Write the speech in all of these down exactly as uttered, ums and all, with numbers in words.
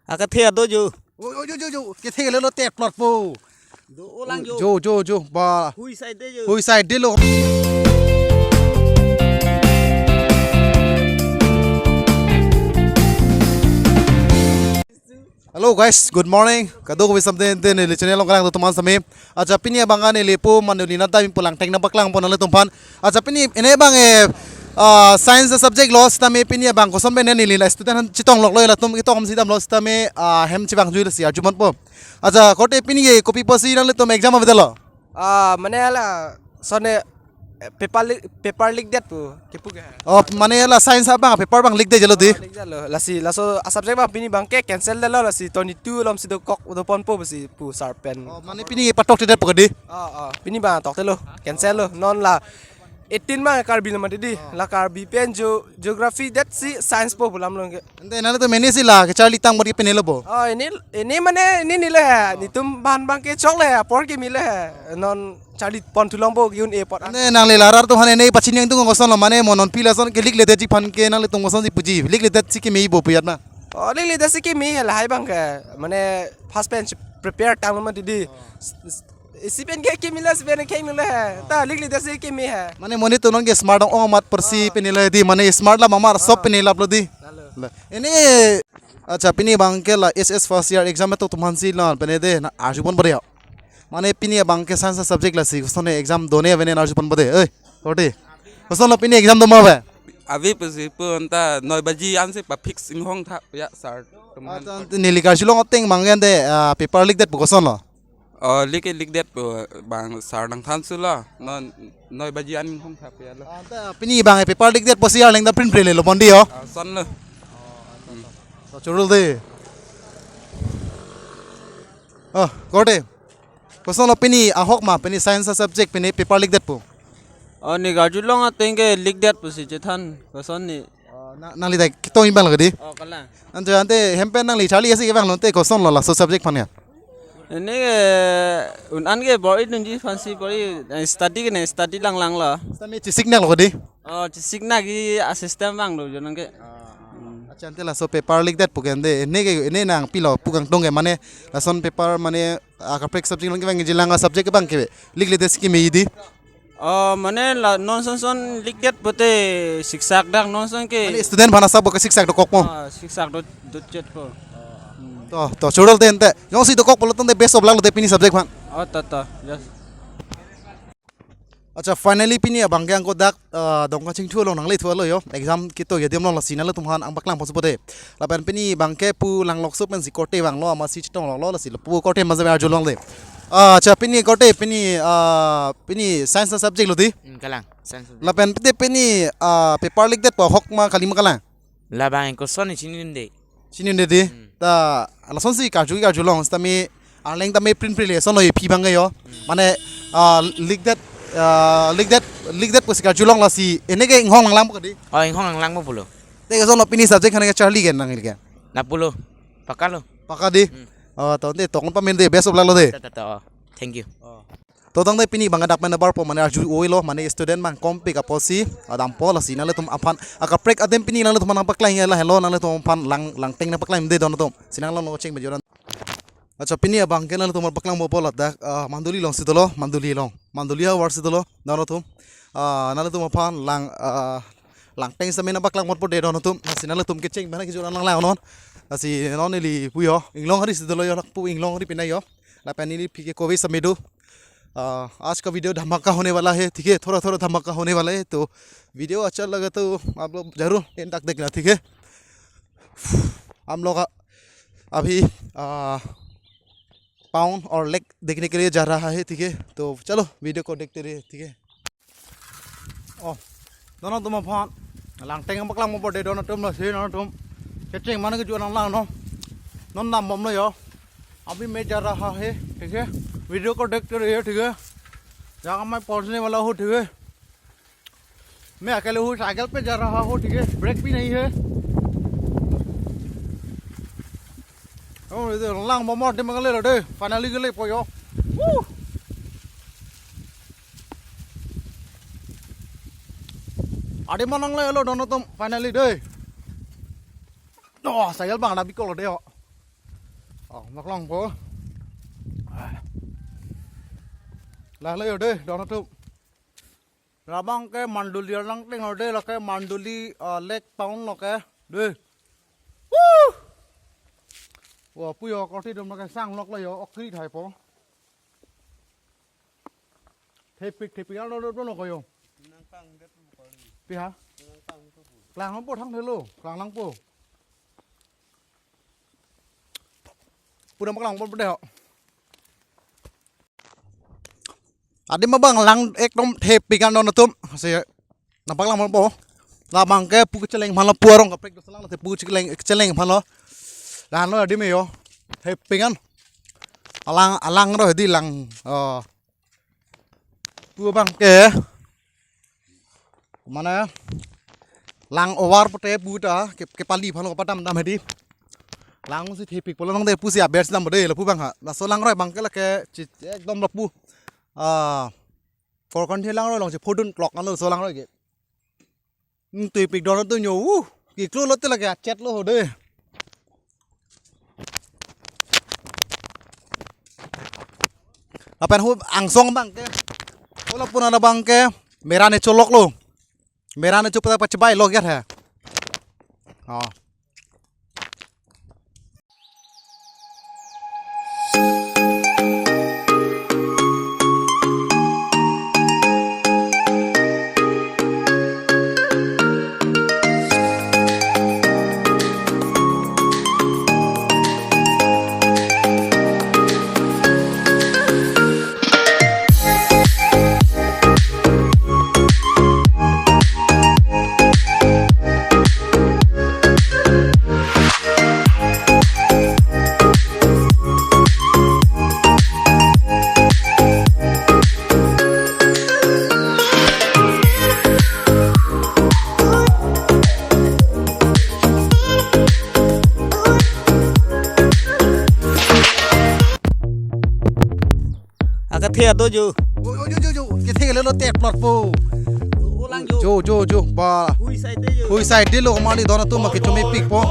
Akathe ado jo. O, o, jo, jo, jo. Kethe le lo te plot po. Do olang jo. Jo, jo, jo. Ba. Hui side de jo. Hui side de lo. Hello guys, good morning. Kadokave samtang te neli channel along kelang do teman sami. Acha pini abang neli pu Mandoli Nath Dam pu Langteng nangpaklangpo nanglitum aphan. Acha pini ene abang eh, ah, science subject lo sitame pini abang koson pen neli la student chetong lok lo latum ketong si damlo sitame, ah, hem chevang jui lasi arju ponpo. Acha korte pini ke kopi pusi nanglitum exam avedetlo? Ah, mane la sone, eh, paper leak, paper leak det pu kepu ke. Oh, mane la science abang paper abang leak detlo di. Oh, leak detlo. Lasi laso a subject abang pini abang ke cancel detlo, lasi twenty-two alom si dokok do ponpo pusi pu sir pen. Oh, mane pini patok tedet pu di. Oh, oh, pini abang tokte lo. Cancel lo. Non la eighteen abang Karbi lo mati di. La Karbi pen geo-, geography det si science po pu lam lo ke. Ante nanglitum ene si la kecharli tang bor ke pine lo bo. Oh, ene, ene mane ene nilo he. Netum abang abang ke choklo he, apor ke melo he. Non charli pon thu longpo ke-un-e apot. Ante nangli la rat atum aphan ene pachini nangtung kosonlo, mane mo non pi lason ke leak ledet ji aphan ke nanglitum kosonsi puji. Leak ledet si keme bo pu jat ma? Oh, leak ledet si keme he lahai abang ke. Mane first pen prepare tanglo mati di. Isi pen ke keme lo, isi pen ke keme lo he. Ta leak ledet si keme he. Mane monit atum non ke smart ong-ong amat pusi pine lo di, mane smart la mamar sob pine laplo di. Lalo. La. Ene, acha pini abang ke la S S first year exam to atum aphansi la pine de na arju ponpo de. Mane pini abang ke science subject lasi kosonne exam done avene na arju ponpo de. Oi, korte. Kosonlo pini exam do ma ave? Ave pusi pu anta noi baji ansi pa fix inghong tha ya sir. Ah, ta neli karjulong ateng abang ke ante, ah, paper leak det pu kosonlo? Oh, leak, leak det pu abang sir nangthan sulo. Non noi baji an inghong tha ya lo. Ah, ta pini abang paper leak det pusi arleng ta print print lo mondi yo. Ah, sonlo. To chorul de. Oh, korte. Kosonlo pini ahok ma, pini science subject pini paper leak det pu? Oh, ne karjulong ateng ke leak det pusi chethan, koson ne. Oh, na, nangli ta ketong abang lo di? Oh, kalang. Ante, ante hem pen nangli charli asi kevanglo te kosonlo laso subject aphan ya? Ene ke un-an ke bor-i dunji aphansi bor-i, eh, study ke ne study lang lang lo. Sitame chesik nanglo di? Oh, chesik nangji a system vanglo jo nang ke. Hmm. Acha ante laso paper leak det pu ke ante, ene ke, ene nangpilo pu kangtung ke mane lason paper mane akaprek subject along kevang jilang a subject abang ke leak ledet si keme di. Oh, mane la non son son leak det pute siksak dak non son ke. Mane student aphan asap bo ke siksak dokok mo. Ah, siksak do, do chet po. Hmm. To, to chorul de ante. Jongsi dokok pulo tangte best of luck lo de pini subject aphan. Oh, to, to. Yes. Acha, finally pini abang ke angko dak, ah, Dongka Chingthu along nangle thulo yo. Exam keto adim along lasi nanglitum aphan nangpaklang ponpo de. Lapen pini abang ke pu langlokso pensi korte vanglo, amatsi chetong lok lo lasi lapu korte maza arjulong de. Ah, acha pini korte pini, ah, pini science subject lo di? Hmm, kalang, science subject. Lapen pute pini, ah, paper leak det pu ahok ma kali ma kalang? Labang koson ne chinine de. Chinine de. Hmm. Ta lasonsi karju karjulong sitame arleng tame print print le son lo ye phi abang ke yo. Hmm. Mane, ah, leak det, ah, leak det, leak det pusi karjulong lasi ene ke inghong lang lang po di? Oh, inghong lang lang po pulo. Te kosonlo pini subject aphan ke charli ke nangli ke? Na pulo. Paka lo. Paka di? Hmm. Oh, to ante tokon pamen de, best of luck lo de. Ta, ta, ta, oh. Thank you. Oh. To tangte pini abang dak pen abar po mane arju oilo mane student abang kompik apotsi adampo lasi nanglitum aphan akaprek adim pini nanglitum aphan nangpaklang ya lahelo nanglitum aphan lang Langteng nangpaklang de don atum. Sinang long lo cheng bejoran. Acha pini abang ke nanglitum aphan paklang ponpo ladak, ah, Mandoli alongsi dolo, Mandoli along. Mandoli havarsi dolo don atum. Ah, nanglitum aphan lang, ah, Langteng sitame nangpaklang ponpo de don atum. Lasi nanglitum kecheng bana kejoran lang lang non. Lasi non neli pu yo. Inglong hari si dolo yo, lapu Inglong hari pina yo. Lapen neli phi ke kove sitame do. आ, आज का वीडियो धमाका होने वाला है, ठीक है, थोड़ा थोड़ा धमाका होने वाला है। तो वीडियो अच्छा लगे तो आप लोग जरूर एंड तक देखना, ठीक है। हम लोग अभी, आ, पाउंड और लेक देखने के लिए जा रहा है, ठीक है। तो चलो वीडियो को देखते रहिए, ठीक है। Oh, don atum aphan Langteng paklang ponpo de don atum, lasi don atum kecheng mane kejoran lang lang non. Non dambomlo yo. अभी मैं जा रहा है, ठीक है। वीडियो को देखते रहिए, ठीक है। जहाँ मैं पहुँचने वाला हूँ, ठीक है। मैं अकेले हूँ, साइकिल पे जा रहा हूँ, ठीक है। ब्रेक भी नहीं है। Oh, ede lang bomor de mangalelo de. Finally gele po yo. Woo! Ade mananglelo don atum finally de. Oh, cycle abang na bikol de yo. Oh, nok long po. Lahelo yo dei, don atum. Labang ke Mandoli alang teng lo dei, lake Mandoli, ah, Lake Town lo ke. Dei. Woo! Wah, pu yo, korte dum lake sang lok lo yo, ok kri thai po. Thepik, thepik, ano, ano, ano, koyo. Pi ha? Klang po thang thelo, klang lang po. Pura maklang po dei ho. Adim abang lang ekdom thepik an don atum. Si, nampak lang po. Labang ke pu kecheleng aphan lo, pu arong kaprek dosa lang, pu kecheleng, kecheleng aphan lo. Lahenlo adim yo. Thepik an. Alang, alang ro hedi lang. Oh. Pu abang ke. Mane lang over pote pu ta ke, kepali aphan lo padam dam hedi. Lang si thepik pulo nangte pusi aber si dam dei lapu abang ha. Laso langroi abang ke lake chi, chi ekdom lapu. Ah, Korkanthi langroi along si phodun clock ano laso langroi ke. Hmm, thepik don atum yo. Uh, kiklo lote lake achet lo ho dei. Lapen hu angsong abang ke. Hu lapu an abang ke. Mera ne cholok lo. Mera ne chopak pachibai lo ya he. Oh. Akathe ado jo. Jo, jo, jo, jo, jo. Kethe le lo te plot po. Ulang jo. Jo, jo, jo. Ba. Hui side de jo. Hui side de lo mali don atum ke chumi pik po.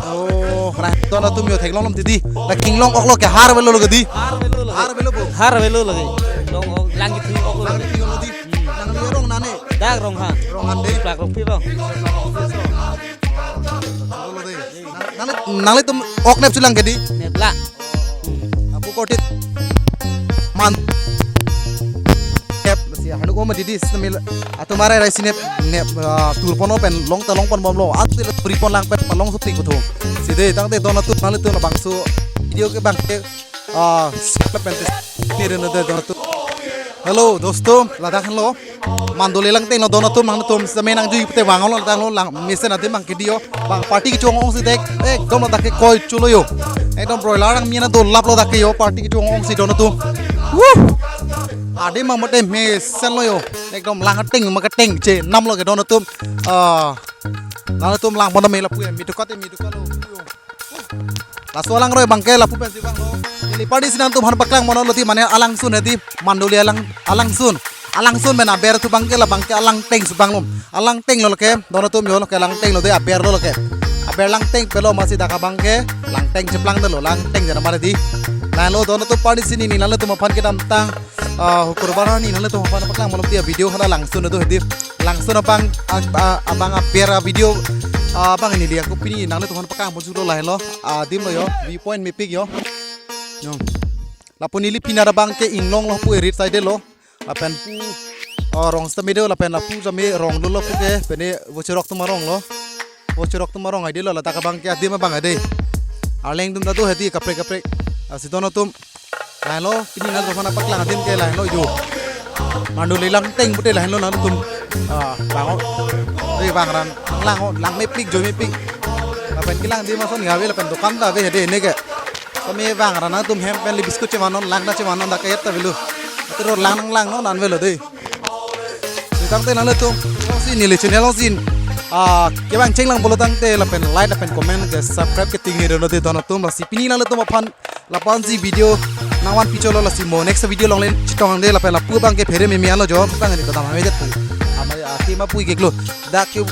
Oh, ra don atum yo theklong lom titi. La kinglong ok lo ke har velo lo ke di. Har velo lo. Har velo po. Har velo lo ke. Long ok, lang kithi ok lo. Lang kithi lo di. Nang ni rong nane. Dak rong ha. Rong han de. Plak rong pi rong. Nang, nang, nanglitum ok nep chulang ke di. Nep la. Apu korte man. Nep si hanu ko ma didi snemil. Atum arai rai si nep nep, ah, tur pon pen long ta long pon bomlo. At pil pri pon lang pen palong sutik betul. Si dei tangte don atum nanglitum labangso video ke abang ke, ah, sip pen tes ni rena de don atum. Hello dosto, ladak lo. Mandoli lang teng lo don atum, nangtum same nang jui pute vang lo, ladak lo lang mesen adim abang ke di yo. Bang party kechong ong si dek, ekdom ladak ke koi chulo yo. Ekdom broiler nang mina do lap lo dak ke yo, party kechong ong si don atum. Wuh! Adim abang mate mesen lo yo. Ekdom lang teng ma keteng che nam lo ke don atum. Ah, nangtum lang pon me lapu ya, mi dukat ya, mi dukat lo. Laso alangroi abang ke lapu pensi vanglo. Neli party si nangtum aphan paklang mono lo ti mane alangsun hedi Mandoli alang, alangsun. Alangsun pen aber atum abang ke labang ke alang teng si vanglo. Alang teng lo ke, don atum yo lo ke lang teng lo dei aber lo ke. Aber lang teng pelo masi dak abang ke lang teng cheplang de lo lang teng jana mare di. Lahenlo don atum party si neli nangtum aphan kedamtang ah, hukur barani nangtum aphan paklang malom dia video hala langsun do hedi. Langsun abang, ab-, ah, abang aber video, ah, abang neli aku pini nangtum aphan paklang bonsu lo lahenlo. Ah, adim lo yo, viewpoint mepik yo. Yo. Lapu neli pini abang ke inglong lo pu erit side lo. Lapen pu, ah, rong sitame do lapen lapu jame rong lo lo pu ke pene vochorok atum arong lo. Vochorok atum arong ai de lo ladak abang ke adim abang ai de. Arleng atum ta do hedi kaprek kaprek. Ah, si don atum. Lahenlo, pini nangtum aphan paklang adim ke lahenlo yo. Mandoli lang teng pute lahenlo nangtum. Ah, bang o. Dei bang ran, lang o, lang mepik, joi mepik. Lapen kelang adim ason ya ave, lapen dukan ta ave hedi ne ke. Kami bang ran nangtum hem pen le biscuit chevanon, lang ta chevanon dak ke yat ta avelo. Atur lang nang langnon an avelo dei. Tangte nanglitum, si neli channel along si, ah, kevang chenglang pulo tangte lapen like, lapen comment, ke subscribe ke ting ni reno de don atum, lasi pini nanglitum aphan, lapu-an si video nangvan picholo lasi mo next video along le chetong de lapen lapu abang ke phere meme alo jo abang ni tadam ame det pu. Ama, ah, kema pu iklo. Dak ke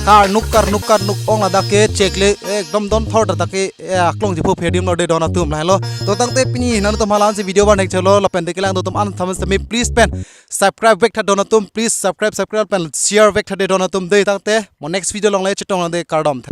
karnuk karnuk karnuk ong ladak ke chekle ekdom don thor ta ke, eh, aklong jipo phedim lo de don atum lahenlo. To tangte pini nangtum halan si video ban hek chelo lapen de kelang atum an thaman semi please pen subscribe vek tha don atum, please subscribe subscribe pen share vek tha de don atum de. Tangte mo next video along le chetong de, kardom.